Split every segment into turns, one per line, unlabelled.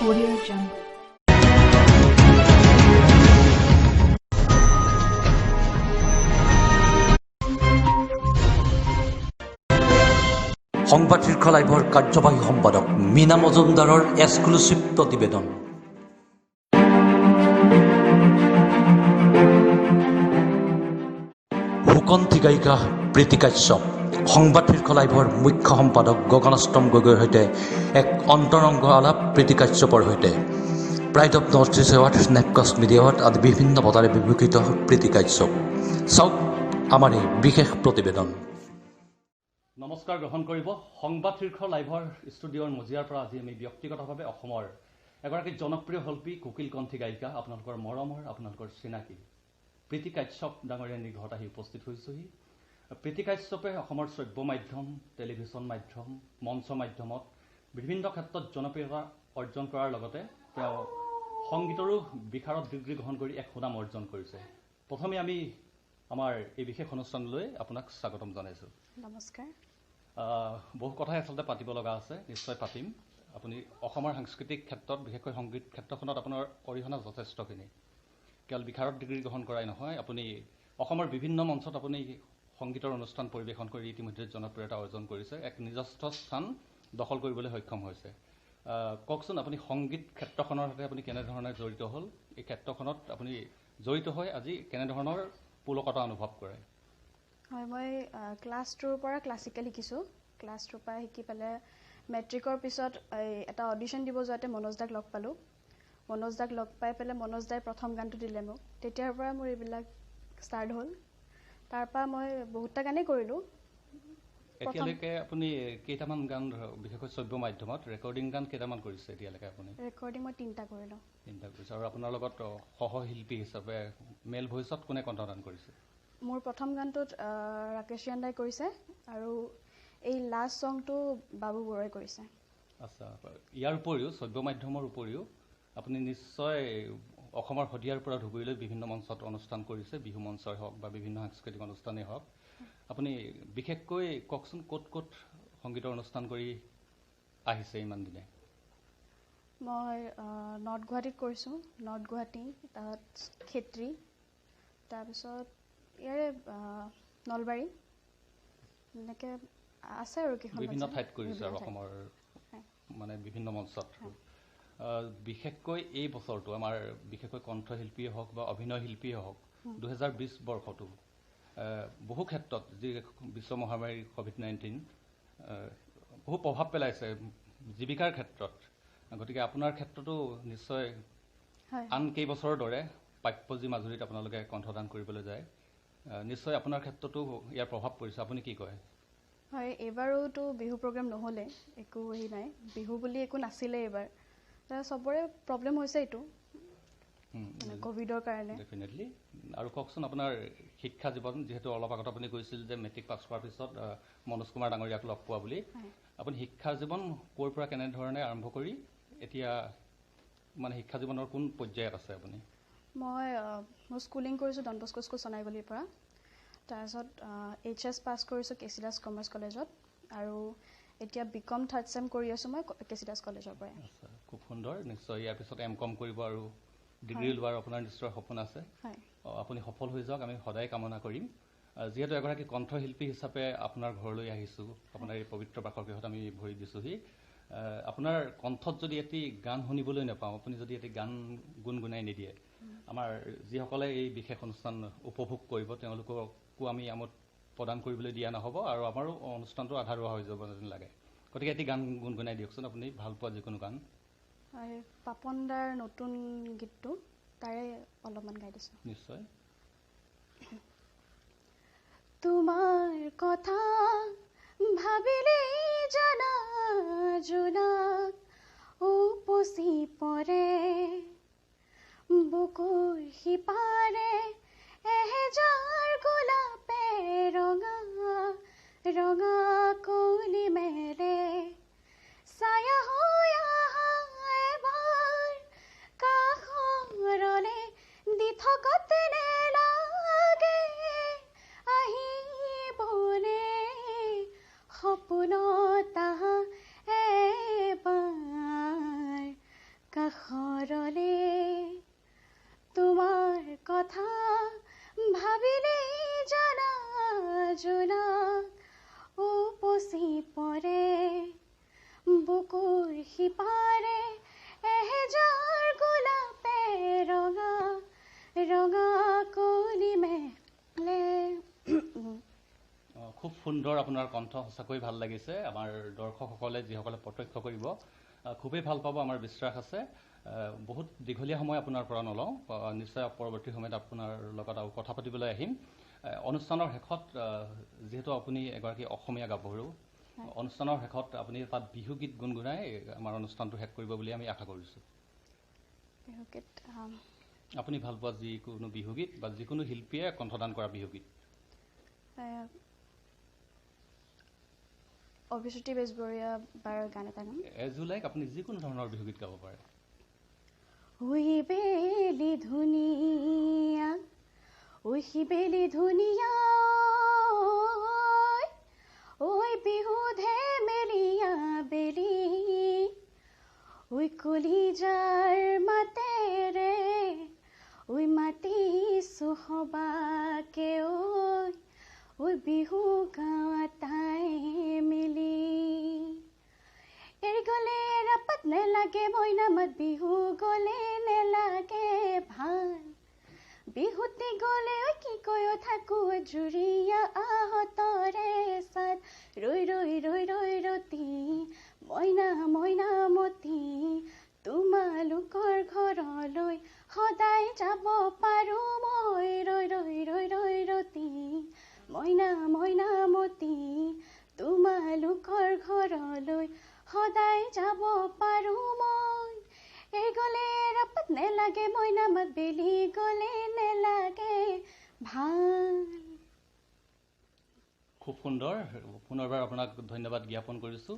Audio Jungle.
সংবাদ শীৰ্ষ লাইভৰ কাৰ্যবাহী সম্পাদক মীনা মজুমদাৰৰ এক্সক্লুচিভ প্ৰতিবেদন। সুকণ্ঠী গায়িকা প্ৰীতি কাশ্যপ সংবাদ শীৰ্ষ লাইভৰ মুখ্য সম্পাদক গগনাষ্টম গগৈৰ সৈতে এক অন্তৰংগ আলাপ। প্ৰীতি কাশ্যপৰ সৈতে pride of North East award, Snapcast media award আদি বিভিন্ন বঁটাৰে বিভূষিত প্ৰীতি কাশ্যপ। চাওক আমাৰ এই বিশেষ প্ৰতিবেদন। নমস্কাৰ গ্ৰহণ কৰিব। সংবাদ শীৰ্ষ লাইভৰ ষ্টুডিঅ'ৰ মজিয়াৰ পৰা আজি আমি ব্যক্তিগতভাৱে অসমৰ এগৰাকী জনপ্ৰিয় শিল্পী, কোকিল কণ্ঠী গায়িকা, আপোনালোকৰ মৰমৰ, আপোনালোকৰ চিনাকি প্ৰীতি কাশ্যপ ডাঙৰীয়ানীৰ ঘৰত আহি উপস্থিত হৈছোঁহি। প্ৰীতি কাশ্যপে অসমৰ শ্ৰব্য মাধ্যম, টেলিভিশ্যন মাধ্যম, মঞ্চ মাধ্যমত বিভিন্ন ক্ষেত্ৰত জনপ্ৰিয়তা অৰ্জন কৰাৰ লগতে তেওঁ সংগীতৰো বিশাৰদ ডিগ্ৰী গ্ৰহণ কৰি এক সুনাম অৰ্জন কৰিছে। প্ৰথমে আমি আমাৰ এই বিশেষ অনুষ্ঠানলৈ আপোনাক স্বাগতম জনাইছোঁ।
নমস্কাৰ।
বহু কথাই আচলতে পাতিব লগা আছে, নিশ্চয় পাতিম। আপুনি অসমৰ সাংস্কৃতিক ক্ষেত্ৰত, বিশেষকৈ সংগীত ক্ষেত্ৰখনত আপোনাৰ অৰিহণা যথেষ্টখিনি। কেৱল বিশাৰদ ডিগ্ৰী গ্ৰহণ কৰাই নহয়, আপুনি অসমৰ বিভিন্ন মঞ্চত আপুনি সংগীতৰ অনুষ্ঠান পৰিৱেশন কৰি ইতিমধ্যে জনপ্ৰিয়তা অৰ্জন কৰিছে, এক নিজস্ব স্থান দখল কৰিবলৈ সক্ষম হৈছে। কওকচোন, আপুনি সংগীত ক্ষেত্ৰখনৰ সৈতে আপুনি কেনেধৰণে জড়িত হ'ল? এই ক্ষেত্ৰখনত আপুনি জড়িত হৈ আজি কেনেধৰণৰ পুলকতা অনুভৱ কৰে?
হয়, মই ক্লাছ 2ৰ পৰা ক্লাছিকেল শিকিছোঁ। ক্লাছ 2ৰ পৰা শিকি পেলাই মেট্ৰিকৰ পিছত এই এটা অডিশ্যন দিব যাওঁতে মনোজ দাক লগ পালোঁ। মনোজ দাক লগ পাই পেলাই মনোজ দাই প্ৰথম গানটো দিলে মোক। তেতিয়াৰ পৰা মোৰ এইবিলাক ষ্টাৰ্ট হ'ল। তাৰপৰা মই বহুতটা গানেই কৰিলোঁ।
এতিয়ালৈকে আপুনি কেইটামান গান, বিশেষকৈ শ্ৰব্য মাধ্যমত ৰেকৰ্ডিং গান কেইটামান কৰিছে এতিয়ালৈকে আপুনি?
ৰেকৰ্ডিং মই 3টা কৰিলোঁ।
3টা কৰিছে। আৰু আপোনাৰ লগত সহশিল্পী হিচাপে মেল ভইচত কোনে কণ্ঠদান কৰিছে?
মোৰ প্ৰথম গানটোত ৰাকেশ দাই কৰিছে আৰু এই লাষ্ট ছংটো বাবু বৰুৱাই কৰিছে।
আচ্ছা, ইয়াৰ উপৰিও শ্ৰব্য মাধ্যমৰ উপৰিও আপুনি নিশ্চয় অসমৰ শদিয়াৰ পৰা ধুবুৰীলৈ বিভিন্ন মঞ্চত অনুষ্ঠান কৰিছে, বিহু মঞ্চই হওক বা বিভিন্ন সাংস্কৃতিক অনুষ্ঠানেই হওক। আপুনি বিশেষকৈ কওকচোন, ক'ত ক'ত সংগীতৰ অনুষ্ঠান কৰি আহিছে ইমান দিনে?
মই নৰ্থ গুৱাহাটীত কৰিছোঁ, নৰ্থ গুৱাহাটী, তাত খেত্ৰী, তাৰপিছত ইয়াৰে নলবাৰী, এনেকৈ আছে আৰু কেইখন
বিভিন্ন ঠাইত কৰিছে আৰু অসমৰ মানে বিভিন্ন মঞ্চত। বিশেষকৈ এই বছৰটো আমাৰ বিশেষকৈ কণ্ঠশিল্পীয়ে হওক বা অভিনয় শিল্পীয়ে হওক, 2020 বৰ্ষটো বহু ক্ষেত্ৰত যি বিশ্ব মহামাৰী ক'ভিড-19 বহু প্ৰভাৱ পেলাইছে জীৱিকাৰ ক্ষেত্ৰত। গতিকে আপোনাৰ ক্ষেত্ৰতো নিশ্চয় আন কেইবছৰৰ দৰে প্ৰাপ্য যি মাজুলীত আপোনালোকে কণ্ঠদান কৰিবলৈ যায়, নিশ্চয় আপোনাৰ ক্ষেত্ৰতো ইয়াৰ প্ৰভাৱ পৰিছে, আপুনি কি কয়?
হয়, এইবাৰোতো বিহু প্ৰগ্ৰেম নহ'লে, একো হেৰি নাই, বিহু বুলি একো নাছিলে এইবাৰ। চবৰে প্ৰব্লেম হৈছে এইটো ক'ভিডৰ কাৰণে।
ডেফিনেটলি। আৰু কওকচোন আপোনাৰ শিক্ষা জীৱন, যিহেতু অলপ আগত আপুনি কৈছিল যে মেট্ৰিক পাছ কৰাৰ পিছত মনোজ কুমাৰ ডাঙৰীয়াক লগ পোৱা বুলি, আপুনি শিক্ষা জীৱন ক'ৰ পৰা কেনেধৰণে আৰম্ভ কৰি এতিয়া মানে শিক্ষা জীৱনৰ কোন পৰ্যায়ত আছে আপুনি?
মই মোৰ স্কুলিং কৰিছোঁ ডন বস্কো স্কুল সোণাইগলিৰ পৰা। তাৰপিছত এইচ এছ পাছ কৰিছোঁ কে চি দাস কমাৰ্চ কলেজত আৰু এতিয়া বি কম থাৰ্ড চেম কৰি আছোঁ মই কে চি দাস কলেজৰ পৰাই।
আচ্ছা, খুব সুন্দৰ। নিশ্চয় ইয়াৰ পিছত এম কম কৰিব আৰু ডিগ্ৰী লোৱাৰ আপোনাৰ নিশ্চয় সপোন আছে। আপুনি সফল হৈ যাওক, আমি সদায় কামনা কৰিম। যিহেতু এগৰাকী কণ্ঠশিল্পী হিচাপে আপোনাৰ ঘৰলৈ আহিছোঁ, আপোনাৰ এই পবিত্ৰ বাসগৃহত আমি ভৰি দিছোঁহি, আপোনাৰ কণ্ঠত যদি এটি গান শুনিবলৈ নাপাওঁ, আপুনি যদি এটি গান গুণগুণাই নিদিয়ে, আমাৰ যিসকলে এই বিশেষ অনুষ্ঠান উপভোগ কৰিব তেওঁলোককো আমি আমোদ প্ৰদান কৰিবলৈ দিয়া নহ'ব আৰু আমাৰো অনুষ্ঠানটো আধাৰুৱা হৈ যাব যেন লাগে। গতিকে এটি গান গুণগুণাই দিয়কচোন, আপুনি ভাল পোৱা যিকোনো গান।
হয়, পাপন দাৰ নতুন গীতটো তাৰে অলপমান গাই দিছোঁ।
নিশ্চয়।
তোমাৰ কথা ভাবিলে জানা জোনাক উপচি পৰে, বুকুৰ সিপাৰে এহেজাৰ গোলাপে ৰঙা ৰঙা কলি মেলে, ছায়া হৈ আহা এবাৰ কাষৰলে দিঠকত নেলাগে আহিবনে সপোনত আহা এবাৰ।
সুন্দৰ আপোনাৰ কণ্ঠ, সঁচাকৈ ভাল লাগিছে। আমাৰ দৰ্শকসকলে যিসকলে প্ৰত্যক্ষ কৰিব খুবেই ভাল পাব, আমাৰ বিশ্বাস আছে। বহুত দীঘলীয়া সময় আপোনাৰ পৰা নলওঁ, নিশ্চয় পৰৱৰ্তী সময়ত আপোনাৰ লগত আৰু কথা পাতিবলৈ আহিম। অনুষ্ঠানৰ শেষত যিহেতু আপুনি এগৰাকী অসমীয়া গাভৰু, অনুষ্ঠানৰ শেষত আপুনি তাত বিহুগীত গুণগুণাই আমাৰ অনুষ্ঠানটো শেষ কৰিব বুলি আমি আশা কৰিছোঁ।
বিহুগীত
আপুনি ভাল পোৱা যিকোনো বিহুগীত বা যিকোনো শিল্পীয়ে কণ্ঠদান কৰা বিহুগীত।
অভিশ্ৰুতি বেজবৰীয়া বাৰ গান এটা গাম।
এজ ইউ লাইক, আপুনি যিকোনো ধৰণৰ বিহুগীত গাব পাৰে।
ঐ বেলি ধুনীয়া, ঐ বেলি ধুনীয়া, ঐ বিহু ধেমেলীয়া বেলি, ঐ কলিজাৰ মাতেৰে ঐ মাতিছো সবাকে, ঐ ঐ বিহু গাঁও তাই মিলি। এৰি গ'লে এৰাপাত নেলাগে মইনা মাত, বিহু গ'লে নেলাগে ভাল, বিহুতে গ'লে ঐ কি কৈ থাকো জুৰীয়া আহতৰে চাত। ৰৈ ৰৈ ৰৈ ৰৈ ৰতি মইনা মইনা মতি, তোমালোকৰ ঘৰলৈ সদায় যাব পাৰো মই। ৰৈ ৰৈ ৰৈ ৰৈ ৰতি মইনা মইনা মতি, তোমালোকৰ ঘৰলৈ সদায় যাব পাৰো মই। এই গ'লে এৰাপাত নেলাগে মইনা মাত, বেলি গ'লে নেলাগে ভাল।
খুব সুন্দৰ, পুনৰবাৰ আপোনাক ধন্যবাদ জ্ঞাপন কৰিছোঁ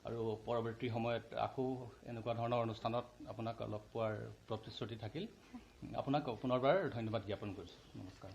আৰু পৰৱৰ্তী সময়ত আকৌ এনেকুৱা ধৰণৰ অনুষ্ঠানত আপোনাক লগ পোৱাৰ প্ৰতিশ্ৰুতি থাকিল। আপোনাক পুনৰবাৰ ধন্যবাদ জ্ঞাপন কৰিছোঁ। নমস্কাৰ।